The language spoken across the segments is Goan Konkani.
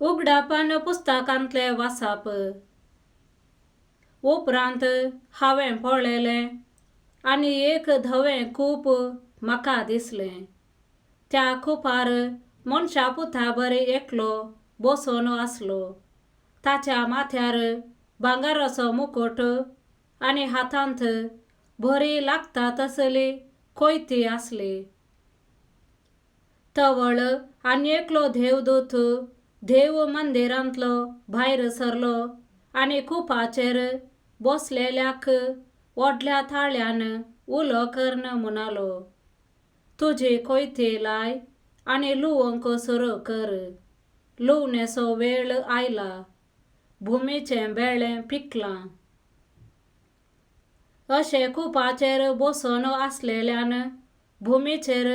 उगडापण पुस्तकांतलें वाचप. उपरांत हांवें पळयलें आनी एक धवें कूप म्हाका दिसलें. त्या कुपार मनशा पुता बरी एकलो बसून आसलो. ताच्या माथ्यार भांगराचो मुकुट आनी हातांत बरी लागता तसली कोयती आसली. तवळ आनी एकलो देवदूत देव मंदिरांतलो भायर सरलो आनी कुपाचेर बसलेल्याक व्हडल्या ताळ्यान उलो करून म्हणालो, तुजी कोयती लाय आनी लुवंक सुरू कर, लुवणेचो वेळ आयला, भुमीचें बेळें पिकलां. अशें कुपाचेर बसून आसलेल्यान भुमीचेर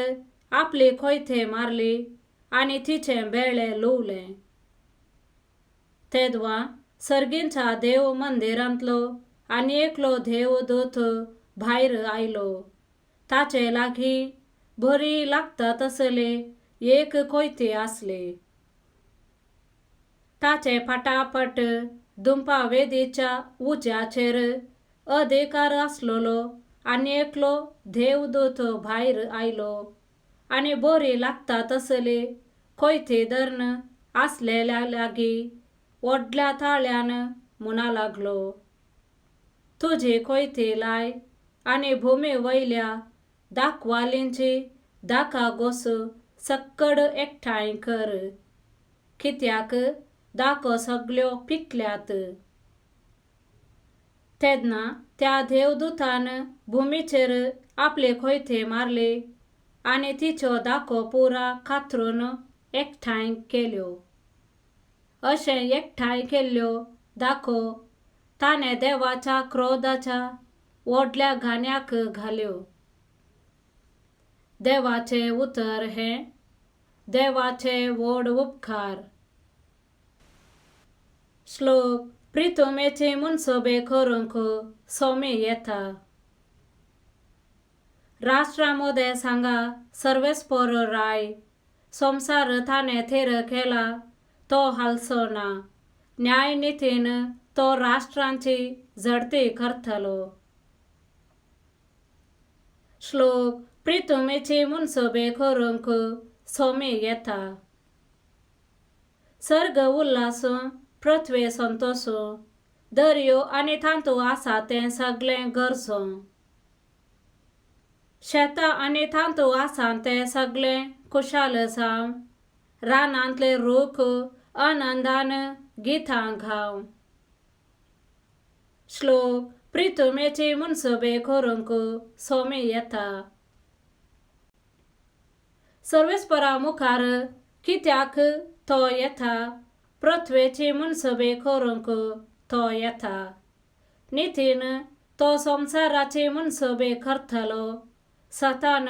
आपली कोयती मारली आनी तिचें बेळें लुवलें. तेदवा सर्गींच्या देव मंदिरांतलो आनी एकलो देवदूत भायर आयलो. ताचे लागीं बरी लागता तसली एक कोयती आसली. ताचे फाटाफाट दुंपा वेदीच्या उज्याचेर अधिकार आसलेलो आनी एकलो देवदूत भायर आयलो आनी बरी लागता तसली कोयती धरून आसलेल्या लागीं व्हडल्या ताळ्यान म्हणा लागलो, तुजी कोयती लाय आनी भुमी वयल्या दाखवालींची दाकागोस सक्कड एकठांय कर, कित्याक दाको सगल्यो पिकल्यात. तेन्ना त्या देवदूतान भुमीचेर आपले कोयते मारले आनी तिच्यो दाको पुरा कातरून एकठांय केल्यो. अशें एकठांय केल्ल्यो दाको ताणें देवाच्या क्रोधाच्या व्हडल्या गाण्याक घाल्यो. देवाचें उतर हें देवाचे व्हड उपकार. श्लोक प्रितुमेची मनसोबे करूंक सोमी येता. राष्ट्रां मदें सांगा सर्वेस्पर राय, संवसार ताणें थीर केला तो हालचो ना, न्यायनितीन तो राष्ट्रांची झडती करतलो. श्लोक प्रितुमेची मनसोबे करूंक सोमी येता. सर्ग उल्हासूं पृथ्वी संतोसूं, दर्यो आनी तांतू आसा तें सगळें गरजूं, शेतां आनी तांतू आसा तें सगळें खुशाल जावं, रानांतले रूख आनंदान गितां गावं. श्लोक प्रितुमेची मनसोबे करूंक सोमी येता. सर्वेस्परा मुखार कित्याक तो येता, पृथ्वेची मनसोबे करूंक तो येता. नितीन तो संवसाराची मनसोबे करतलो, सतान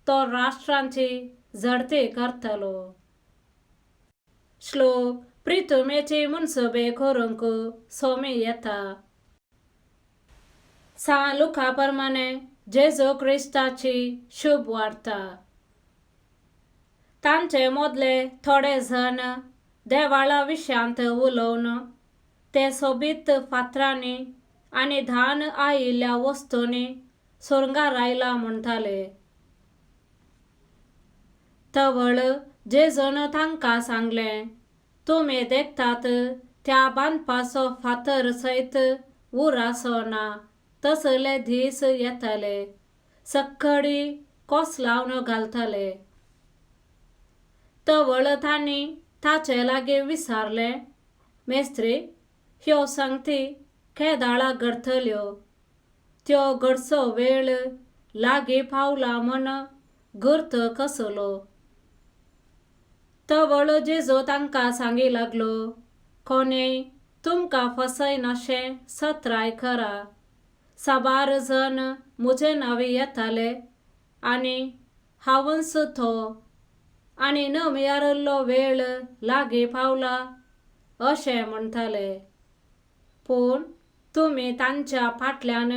तो राष्ट्रांची झडती करतलो. श्लोक प्रितुमेची मनसोबे करूंक सोमी येता. सां लुका प्रमाणे जेजू क्रिस्ताची शुभ वार्ता. तांचे मदले थोडे जण देवाळा विशयांत उलोवन ते सोबीत फातरांनी आनी धान आयिल्ल्या वस्तूंनी सुरंगार आयला म्हणटाले. तवळ जेजून तांकां सांगलें, तुमी देखतात त्या बांदपाचो फातर सयत उराचो ना तसले दीस येतले, सक्कडी कोसलावन घालतले. तवळ तांणी ताचे लागीं विचारलें, मेस्त्री, ह्यो संगती केदाळा घडटल्यो, त्यो घडचो वेळ लागीं पावला म्हूण गुर्त कसलो? तवळ जेजू तांकां सांगी लागलो, कोणेय तुमकां फसयनाशें सत्राय करा. साबार जण म्हजे नांवी येताले आनी हांवूच तो, आनी नमयारिल्लो वेळ लागीं पावला अशें म्हणटाले. पूण तुमी तांच्या फाटल्यान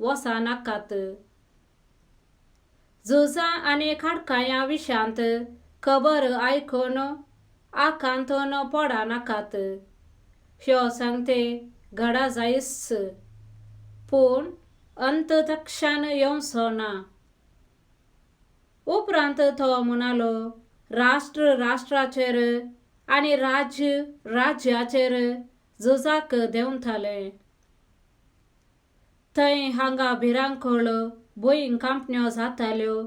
वचनाकात. झुजां आनी खाडकायां विशयांत खबर आयकून आकांतून पडनाकात. ह्यो सांगते घडा जायच, पूण अंत तक्षण येवचो ना. उपरांत तो म्हणालो, राष्ट्र राष्ट्राचेर आनी राज्य राज्याचेर झुजाक देंवताले. थंय हांगा भिरांकूळ भूंय कांपण्यो जाताल्यो,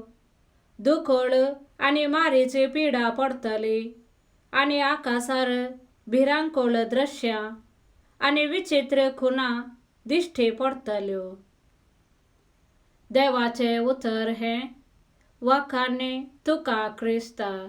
दुकळ आनी मारीची पिडा पडटली आनी आकाशार भिरांकूळ दृश्यां आनी विचित्र खुणा दिश्टी पडटल्यो. देवाचें उतर हें. वाखाणणी तुका क्रिस्ता.